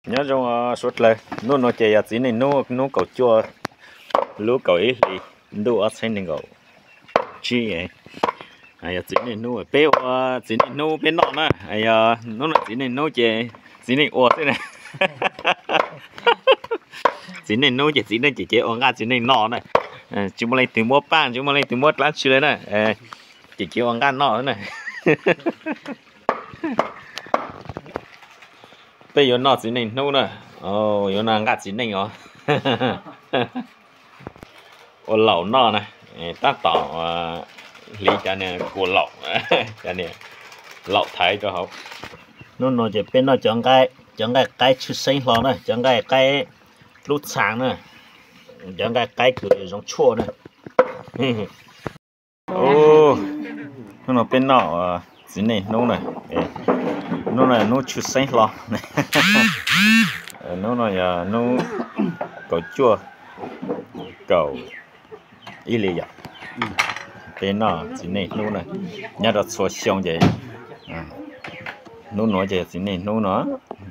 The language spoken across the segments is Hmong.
Nyob zoo suav dlawg, hnub no ces yog txiv neej hnub, hnub kaum cuaj lub kaum ib hlis ntuj ob txhiab nees nkaum tsib. Yog txiv neej hnub peb ua txiv neej hnub peb noj na. Yog hnub no txiv neej hnub ces txiv neej ua xwb na. Txiv neej hnub ces txiv neej ces ua nqaj txiv neej noj na. Tsis muaj leej twg muab paj, tsis muaj leej twg muab dlaab tsi le na. Ces ua nqaj noj na. Peb yuav noj txiv neej hnub na, yuav noj nqaj txiv neej os. Ua laum noj na, tab tom hliv cov niag kua laum, cov niag laum thaiv rau hauv. Hnub no ces peb noj cov nqaij qaib tshwj xeeb hlo na, cov nqaij qaib lub txhaa na, cov nqaij qaib kws zoo tshuaj na. Hnub no peb noj txiv neej hnub na, hnub no hnub tshwj xeeb hlo. Hnub no yog hnub kaum cuaj, kaum ib hlis yom. Peb noj txiv neej hnub na, nyob rau txhua xyoo ces hnub nuav ces txiv neej hnub no,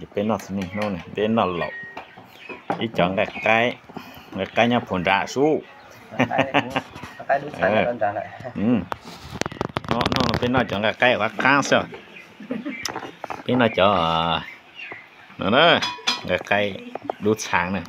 ces peb noj txiv neej hnub na, peb noj laum ib cov nqaij qaib, nqaij qaib nyob puag nrad sub. Hnub no peb noj cov nqaij qaib qab qab xwb. Peb noj cov nqaij qaib lub txhaa na.